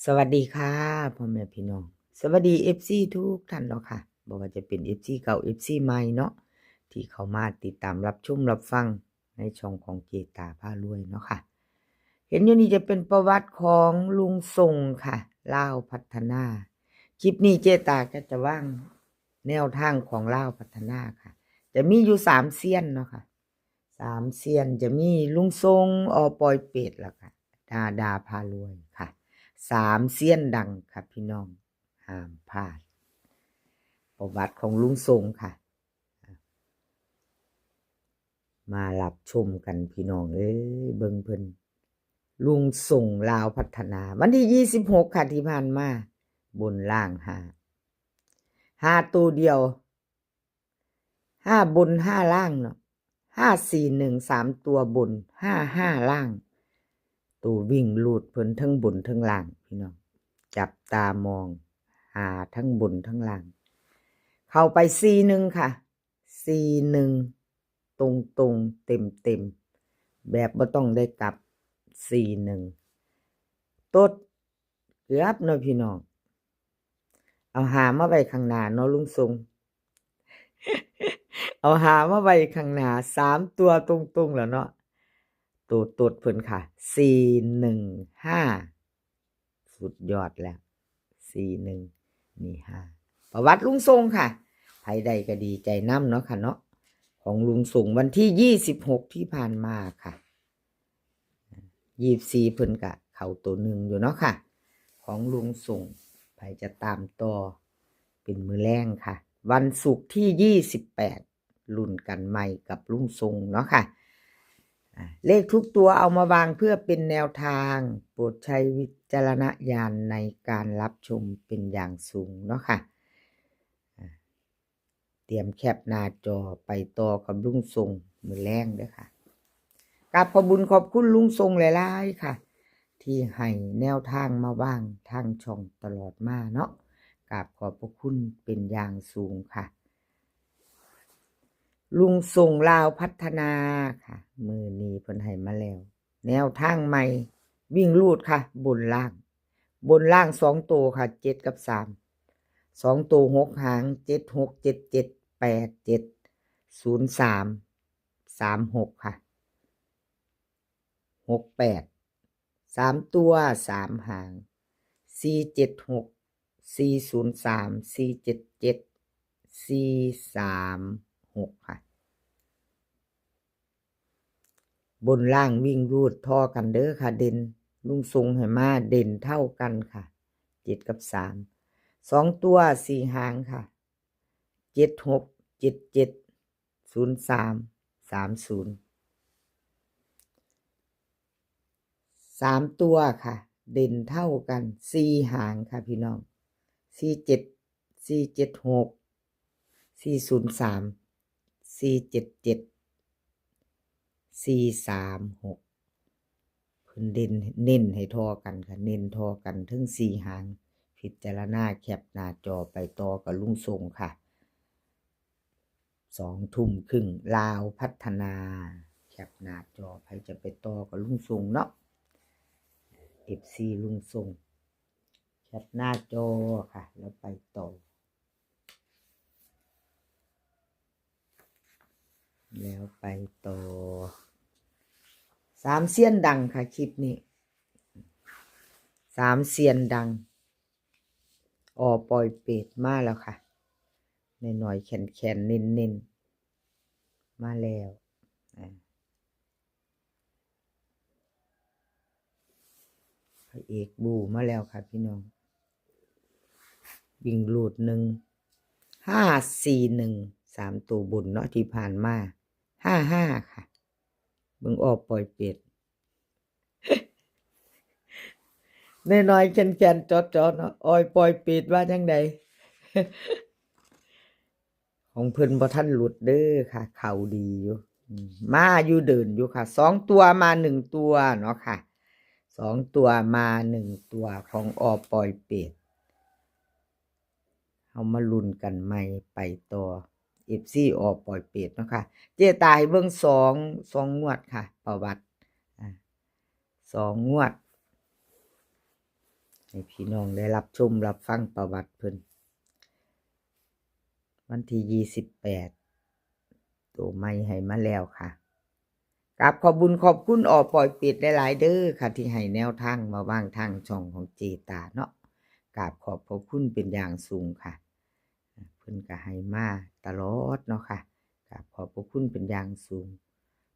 ສະຫວັດດີຄ່ະ ພໍ່ແມ່ພີ່ນ້ອງ, ສະຫວັດດີເອັຟຊີທຸກທ່ານເນາະຄ່ະ, ບໍ່ວ່າຈະເປັນເອັຟຊີເກົ່າ ເອັຟຊີໃໝ່ເນາະ ທີ່ເຂົ້າມາຕິດຕາມຮັບຊົມຮັບຟັງໃນຊ່ອງຂອງເຈຕາພາລວຍເນາະຄ່ະ. ເຫັນຢູ່ນີ້ຈະເປັນປະຫວັດຂອງລຸງຊົງຄ່ະ ລາວພັດທະນາ. ຄລິບນີ້ເຈຕາກໍຈະວາງແນວທາງຂອງລາວພັດທະນາຄ່ະ, ຈະມີຢູ່ສາມຊຽນເນາະຄ່ະ. ສາມຊຽນຈະມີລຸງຊົງ ອ.ປອຍເປດ ແລ້ວກະດາດາພາລວຍຄ່ະ. ສາມຊຽນດັງຄ່ະພີ່ນ້ອງ, ຫ້າມພາດປະຫວັດຂອງລຸງຊົງຄ່ະ. ມາຮັບຊົມກັນພີ່ນ້ອງເອີຍ, ເບິ່ງເພິ່ນ ລຸງຊົງ ລາວພັດທະນາ ວັນທີຊາວຫົກຄ່ະ ທີ່ຜ່ານມາ, ບົນລ່າງຫ້າ ຫ້າໂຕດຽວ ຫ້າບົນຫ້າລ່າງເນາະ, ຫ້າສີ່ໜຶ່ງ ສາມຕົວບົນ ຫ້າຫ້າລ່າງ. ໂຕວິ່ງຮູດເພິ່ນເທິງບົນເທິງລ່າງພີ່ນ້ອງ, ຈັບຕາມອງ ຫາທັງບົນທັງລ່າງ. ເຂົ້າໄປສີ່ໜຶ່ງຄ່ະ, ສີ່ໜຶ່ງ ຕົງໆ ເຕັມໆ ແບບບໍ່ຕ້ອງໄດ້ກັບ ສີ່ໜຶ່ງ ຕົດ ເກືອບເນາະພີ່ນ້ອງ. ເອົາຫ້າມາໄວ້ຂ້າງໜ້າເນາະລຸງຊົງ, ເອົາຫ້າມາໄວ້ຂ້າງໜ້າ ສາມຕົວຕົງໆ ແລ້ວເນາະ. ໂຕຕົດເພິ່ນຄ່ະ ສີ່ໜຶ່ງຫ້າ ສຸດຍອດແລ້ວ ສີ່ໜຶ່ງ ມີຫ້າ. ປະຫວັດລຸງຊົງຄ່ະ, ໃຜໄດ້ກໍດີໃຈນຳເນາະຄ່ະເນາະ, ຂອງລຸງຊົງ ວັນທີຊາວຫົກທີ່ຜ່ານມາຄ່ະ. ຊາວສີ່ເພິ່ນກະເຂົ້າໂຕໜຶ່ງຢູ່ເນາະຄ່ະ ຂອງລຸງຊົງ. ໃຜຈະຕາມຕໍ່ເປັນມື້ແລງຄ່ະ, ວັນສຸກທີຊາວແປດ ລຸ້ນກັນໃໝ່ກັບລຸງຊົງເນາະຄ່ະ. ອາ ເລກທຸກຕົວເອົາມາວາງເພື່ອເປັນແນວທາງ, ໂປດໃຊ້ວິຈາລະນະຍານໃນການຮັບຊົມເປັນຢ່າງສູງເນາະຄ່ະ. ອາ ຕຽມແຄປໜ້າຈໍໄປຕໍ່ກັບລຸງຊົງມື້ແລງເດີຄ່ະ. ກາບຂອບບຸນຂອບຄຸນລຸງຊົງຫຼາຍໆຄ່ະ ທີ່ໃຫ້ແນວທາງມາວາງທາງຊ່ອງຕະຫຼອດມາເນາະ, ກາບຂອບພະຄຸນເປັນຢ່າງສູງຄ່ະ. ລຸງຊົງ ລາວພັດທະນາຄ່ະ, ມື້ນີ້ເພິ່ນໃຫ້ມາແລ້ວ ແນວທາງໃໝ່ ວິ່ງຮູດຄ່ະ ບົນລ່າງ. ບົນລ່າງສອງໂຕຄ່ະ ເຈັດກັບສາມ, ສອງໂຕຫົກຫາງ ເຈັດຫົກ ເຈັດເຈັດ ແປດເຈັດ ສູນສາມ ສາມຫົກຄ່ະ ຫົກແປດ. ສາມຕົວສາມຫາງ ສີ່ເຈັດຫົກ ສີ່ສູນສາມ ສີ່ເຈັດເຈັດ ສີ່ສາມຫົກຄ່ະ. ບົນລ່າງວິ່ງຮູດທໍ່ກັນເດີຄ່ະ, ເດັ່ນ ລຸງຊົງໃຫ້ມາເດັ່ນເທົ່າກັນຄ່ະ ເຈັດກັບສາມ. ສອງຕົວສີ່ຫາງຄ່ະ ເຈັດຫົກ ເຈັດເຈັດ ສູນສາມ ສາມສູນ. ສາມຕົວຄ່ະ ເດັ່ນເທົ່າກັນສີ່ຫາງຄ່ະພີ່ນ້ອງ, ສີ່ເຈັດ ສີ່ເຈັດຫົກ ສີ່ສູນສາມ ສີ່ເຈັດເຈັດ ສີ່ສາມຫົກ. ເພິ່ນເນັ້ນ ເນັ້ນໃຫ້ທໍ່ກັນຄ່ະ, ເນັ້ນທໍ່ກັນເຖິງສີ່ຫາງ. ພິຈາລະນາແຄປໜ້າຈໍໄປຕໍ່ກັບລຸງຊົງຄ່ະ. ສອງທຸ່ມຄຶ່ງ ລາວພັດທະນາ. ແຄປໜ້າຈໍ ໃຜຈະໄປຕໍ່ກັບລຸງຊົງເນາະ, ເອັຟຊີລຸງຊົງ ແຄປໜ້າຈໍຄ່ະ ແລ້ວໄປຕໍ່ ແລ້ວໄປຕໍ່. ສາມຊຽນດັງຄ່ະ ຄລິບນີ້ ສາມຊຽນດັງ. ອໍ ປອຍເປດມາແລ້ວຄ່ະ, ນ້ອຍໆ ແຂນໆ ເນັ້ນໆ ມາແລ້ວ. ອາ ພະເອກບູມາແລ້ວຄ່ະພີ່ນ້ອງ. ວິ່ງຮູດໜຶ່ງ ຫ້າສີ່ໜຶ່ງ ສາມໂຕບົນເນາະ ທີ່ຜ່ານມາ ຫ້າຫ້າຄ່ະ. ເບິ່ງ ອໍ ປອຍເປດ ນ້ອຍໆ ແຂນໆ ຈໍໆ ເນາະ. ອໍ ປອຍເປດວ່າຈັ່ງໃດ? ຂອງເພິ່ນບໍ່ທັນຫຼຸດເດີຄ່ະ, ເຂົ້າດີຢູ່. ອືມ ມາຢູ່ເດີນຢູ່ຄ່ະ, ສອງຕົວມາໜຶ່ງຕົວເນາະຄ່ະ, ສອງຕົວມາໜຶ່ງຕົວຂອງ ອໍ ປອຍເປດ. ເຮົາມາລຸ້ນກັນໃໝ່ໄປຕໍ່ ເອັຟຊີ ອໍ ປອຍເປດເນາະຄ່ະ. ເຈຕາໃຫ້ເບິ່ງສອງ ສອງງວດຄ່ະ ປະຫວັດ ອາ ສອງງວດ. ໃຫ້ພີ່ນ້ອງໄດ້ຮັບຊົມຮັບຟັງປະຫວັດເພິ່ນ. ວັນທີຊາວແປດ ໂຕໃໝ່ໃຫ້ມາແລ້ວຄ່ະ. ກາບຂອບບຸນຂອບຄຸນ ອ.ປອຍເປດ ຫຼາຍໆເດີຄ່ະ ທີ່ໃຫ້ແນວທາງມາວາງທາງຊ່ອງຂອງເຈຕາເນາະ. ກາບຂອບພະຄຸນເປັນຢ່າງສູງຄ່ະ. ເພິ່ນກໍໃຫ້ມາຕະຫຼອດເນາະຄ່ະ. ກາບຂອບພະຄຸນເປັນຢ່າງສູງ.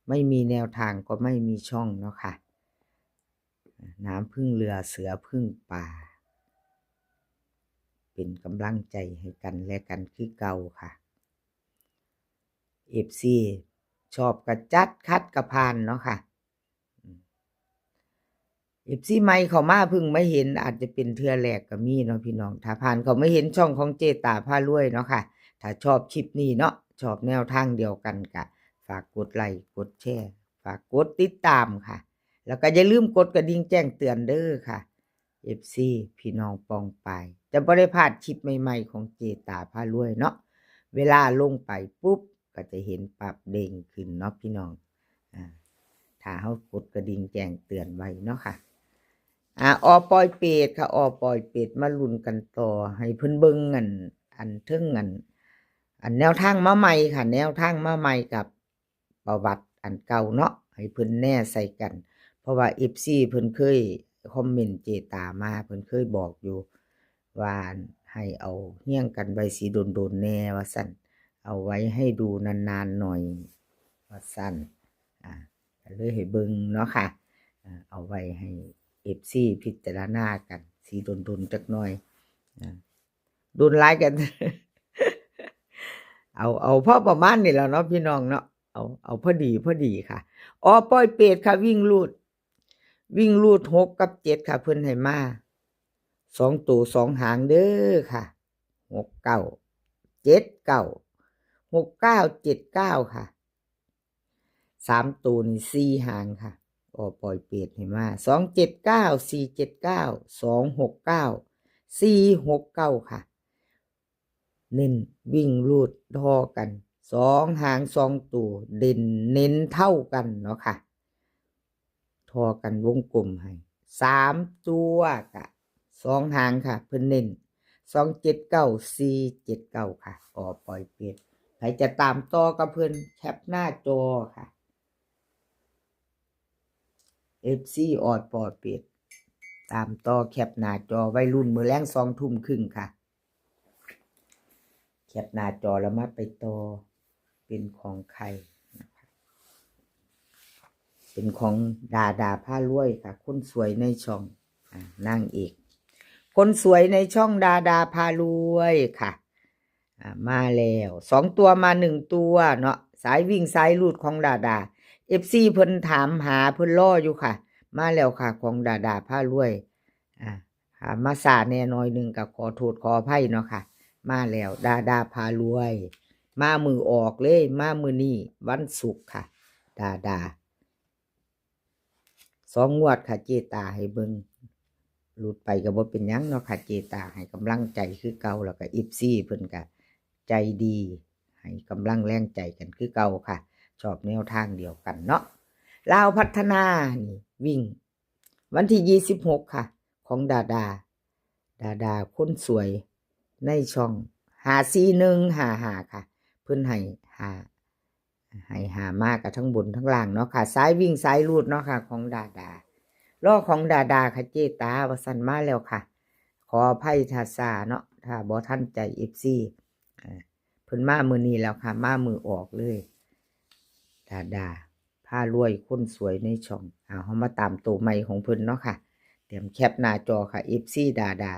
ໄມ່ມີແນວທາງກໍໄມ່ມີຊ່ອງເນາະຄ່ະ. ນ້ຳເພິ່ງເຫຼືອເສືອເພິ່ງປ່າ ເປັນກຳລັງໃຈໃຫ້ກັນແລະກັນຄືເກົ່າຄ່ະ. ເອັຟຊີ ຊອບກະຈັດ ຂັດກະຜ່ານເນາະຄ່ະ. ເອັຟຊີໃໝ່ເຂົ້າມາເພິ່ງມາເຫັນ ອາດຈະເປັນເທື່ອແລກກໍມີເນາະພີ່ນ້ອງ. ຖ້າຜ່ານເຂົ້າມາເຫັນຊ່ອງຂອງເຈຕາພາລວຍເນາະຄ່ະ ຖ້າຊອບຄລິບນີ້ເນາະ ຊອບແນວທາງດຽວກັນ ກະຝາກກົດໄລ ກົດແຊ ຝາກກົດຕິດຕາມຄ່ະ. ແລ້ວກໍຢ່າລືມກົດກະດິ່ງແຈ້ງເຕືອນເດີຄ່ະ ເອັຟຊີ ພີ່ນ້ອງປ້ອງປາຍ ຈະບໍ່ໄດ້ພາດຄລິບໃໝ່ໆຂອງເຈຕາພາລວຍເນາະ. ເວລາລົງໄປປຸບ ກໍຈະເຫັນປັບເດ້ງຂຶ້ນເນາະພີ່ນ້ອງ. ອາ ຖ້າເຮົາກົດກະດິ່ງແຈ້ງເຕືອນໄວ້ເນາະຄ່ະ. ອາ ອ.ປອຍເປດຄ່ະ ອ.ປອຍເປດ ມາລຸ້ນກັນຕໍ່ ໃຫ້ເພິ່ນເບິ່ງອັນ ອັນເທິງອັນ ອັນແນວທາງມາໃໝ່ຄ່ະ ແນວທາງມາໃໝ່ກັບ ປະຫວັດອັນເກົ່າເນາະ ໃຫ້ເພິ່ນແນໃສ່ກັນ. ເພາະວ່າເອັຟຊີເພິ່ນເຄີຍຄອມເມັນເຈຕາມາ ເພິ່ນເຄີຍບອກຢູ່ວ່າ ໃຫ້ເອົາຮຽງກັນໄວ້ຊິດົນໆແນ່ວ່າຊັ້ນ ເອົາໄວ້ໃຫ້ດູນານໆໜ້ອຍວ່າຊັ້ນ. ອາ ກໍເລີຍໃຫ້ເບິ່ງເນາະຄ່ະ. ອາ ເອົາໄວ້ໃຫ້ເອັຟຊີພິຈາລະນາກັນຊິດົນໆຈັກໜ້ອຍ. ອາ ດົນຫຼາຍກໍ ເອົາ ເອົາພໍປະມານນີ້ແຫຼະເນາະພີ່ນ້ອງເນາະ. ເອົາ ເອົາພໍດີ ພໍດີຄ່ະ. ອ.ປອຍເປດຄ່ະ ວິ່ງຮູດ ວິ່ງຮູດຫົກກັບເຈັດຄ່ະ ເພິ່ນໃຫ້ມາສອງໂຕສອງຫາງເດີຄ່ະ ຫົກເກົ້າ ເຈັດເກົ້າ ຫົກເກົ້າ ເຈັດເກົ້າຄ່ະ. ສາມໂຕນີ້ສີ່ຫາງຄ່ະ ອ.ປອຍເປດໃຫ້ມາ ສອງເຈັດເກົ້າ ສີ່ເຈັດເກົ້າ ສອງຫົກເກົ້າ ສີ່ຫົກເກົ້າຄ່ະ. ເນັ້ນວິ່ງຮູດທໍ່ກັນ ສອງຫາງສອງໂຕ ເດັ່ນເນັ້ນເທົ່າກັນເນາະຄ່ະ. ທໍ່ກັນວົງກົມໃຫ້ ສາມຕົວກະສອງຫາງຄ່ະ ເພິ່ນເນັ້ນ ສອງເຈັດເກົ້າ ສີ່ເຈັດເກົ້າຄ່ະ ອ.ປອຍເປດ. ໃຜຈະຕາມຕໍ່ກັບເພິ່ນ ແຄປໜ້າຈໍຄ່ະ ເອັຟຊີ ອ.ປອຍເປດ ຕາມຕໍ່ແຄປໜ້າຈໍ ໄວ້ລຸ້ນມື້ແລງສອງທຸ່ມຄຶ່ງຄ່ະ. ແຄປໜ້າຈໍແລ້ວມາໄປຕໍ່ ເປັນຂອງໃຜນະຄະ? ເປັນຂອງດາດາພາລວຍຄ່ະ ຄົນສວຍໃນຊ່ອງ ອາ ນາງເອກ ຄົນສວຍໃນຊ່ອງດາດາພາລວຍຄ່ະ. ອາ ມາແລ້ວ ສອງຕົວມາໜຶ່ງຕົວເນາະ ສາຍວິ່ງສາຍຮູດຂອງດາດາ. ເອັຟຊີເພິ່ນຖາມຫາ ເພິ່ນລໍຢູ່ຄ່ະ. ມາແລ້ວຄ່ະ ຂອງດາດາພາລວຍ. ອາ ຖ້າມາຊ້າແດ່ໜ້ອຍໜຶ່ງກໍຂໍໂທດຂໍອະໄພເນາະຄ່ະ. ມາແລ້ວ ດາດາພາລວຍ ມາມື້ອອກເລີຍ ມາມື້ນີ້ວັນສຸກຄ່ະ ດາດາ. ສອງງວດຄ່ະ ເຈຕາໃຫ້ເບິ່ງ ຫຼຸດໄປກໍບໍ່ເປັນຫຍັງເນາະຄ່ະ ເຈຕາໃຫ້ກຳລັງໃຈຄືເກົ່າ ແລ້ວກໍເອັຟຊີເພິ່ນກໍໃຈດີ ໃຫ້ກຳລັງແຮງໃຈກັນຄືເກົ່າຄ່ະ. ຊອບແນວທາງດຽວກັນເນາະ. ລາວພັດທະນານີ້ ວິ່ງ ວັນທີຊາວຫົກຄ່ະ ຂອງດາດາ ດາດາຄົນສວຍໃນຊ່ອງຫ້າສີ່ໜຶ່ງຫ້າຫ້າຄ່ະ ເພິ່ນໃຫ້ຫ້າ ໃຫ້ຫ້າມາກະທັງບົນທັງລ່າງເນາະຄ່ະ. ສາຍວິ່ງສາຍຮູດເນາະຄ່ະ ຂອງດາດາ. ລໍຂອງດາດາຄ່ະເຈຕາ ວ່າຊັ້ນ. ມາແລ້ວຄ່ະ ຂໍອະໄພຖ້າຊ້າເນາະ ຖ້າບໍ່ທັນໃຈເອັຟຊີ. ເພິ່ນມາມື້ນີ້ແລ້ວຄ່ະ ມາມື້ອອກເລີຍ ດາດາພາລວຍ ຄົນສວຍໃນຊ່ອງ. ເອົາ ເຮົາມາຕາມໂຕໃໝ່ຂອງເພິ່ນເນາະຄ່ະ. ຕຽມແຄປໜ້າຈໍຄ່ະ ເອັຟຊີດາດາ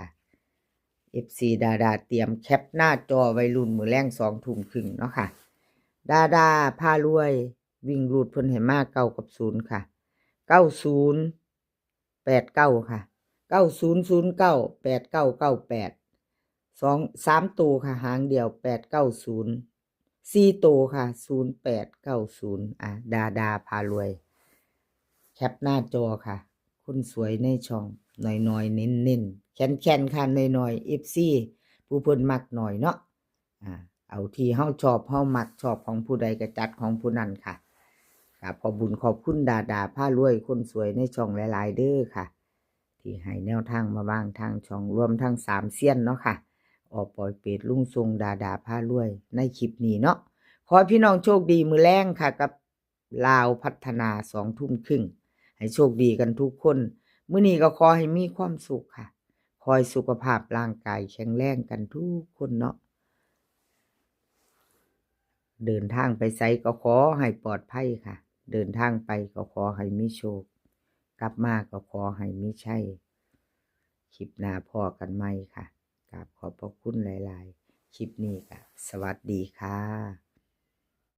ເອັຟຊີດາດາ ຕຽມແຄປໜ້າຈໍໄວ້ລຸ້ນມື້ແລງສອງທຸ່ມຄຶ່ງເນາະຄ່ະ. ດາດາພາລວຍ ວິ່ງຮູດເພິ່ນໃຫ້ມາເກົ້າກັບສູນຄ່ະ ເກົ້າສູນ ແປດເກົ້າຄ່ະ ເກົ້າສູນສູນເກົ້າ ແປດເກົ້າເກົ້າແປດ ສອງ ສາມໂຕຄ່ະ ຫາງດຽວ ແປດເກົ້າສູນ ສີ່ໂຕຄ່ະ ສູນແປດເກົ້າສູນ. ອາ ດາດາພາລວຍ ແຄປໜ້າຈໍຄ່ະ ຄົນສວຍໃນຊ່ອງ ໜ້ອຍໆເນັ້ນໆ ແຂນໆຄ່ະ ໜ້ອຍໆ ເອັຟຊີ ຜູ້ເພິ່ນມັກໜ້ອຍເນາະ. ອາ ເອົາທີ່ເຮົາຊອບ ເຮົາມັກ ຊອບຂອງຜູ້ໃດກໍຈັດຂອງຜູ້ນັ້ນຄ່ະ. ກະຂອບບຸນຂອບຄຸນດາດາພາລວຍ ຄົນສວຍໃນຊ່ອງຫຼາຍໆເດີຄ່ະ. ທີ່ໃຫ້ແນວທາງມາວາງທາງຊ່ອງ ລວມທັງສາມຊຽນເນາະຄ່ະ ອ ປອຍເປດ ລຸງຊົງ ດາດາພາລວຍ ໃນຄລິບນີ້ເນາະ. ຂໍໃຫ້ພີ່ນ້ອງໂຊກດີມື້ແລງຄ່ະ ກັບລາວພັດທະນາ ສອງທຸ່ມຄຶ່ງ ໃຫ້ໂຊກດີກັນທຸກຄົນ. ມື້ນີ້ກໍຂໍໃຫ້ມີຄວາມສຸກຄ່ະ ຂໍໃຫ້ສຸຂະພາບຮ່າງກາຍແຂງແຮງກັນທຸກຄົນເນາະ. ເດີນທາງໄປໃສກໍຂໍໃຫ້ປອດໄພຄ່ະ ເດີນທາງໄປກໍຂໍໃຫ້ມີໂຊກ ກັບມາກໍຂໍໃຫ້ມີໄຊ. ຄລິບໜ້າພໍ້ກັນໃໝ່ຄ່ະ ກາບຂອບພະຄຸນຫຼາຍໆ. ຄລິບນີ້ກໍສະຫວັດດີຄ່ະ.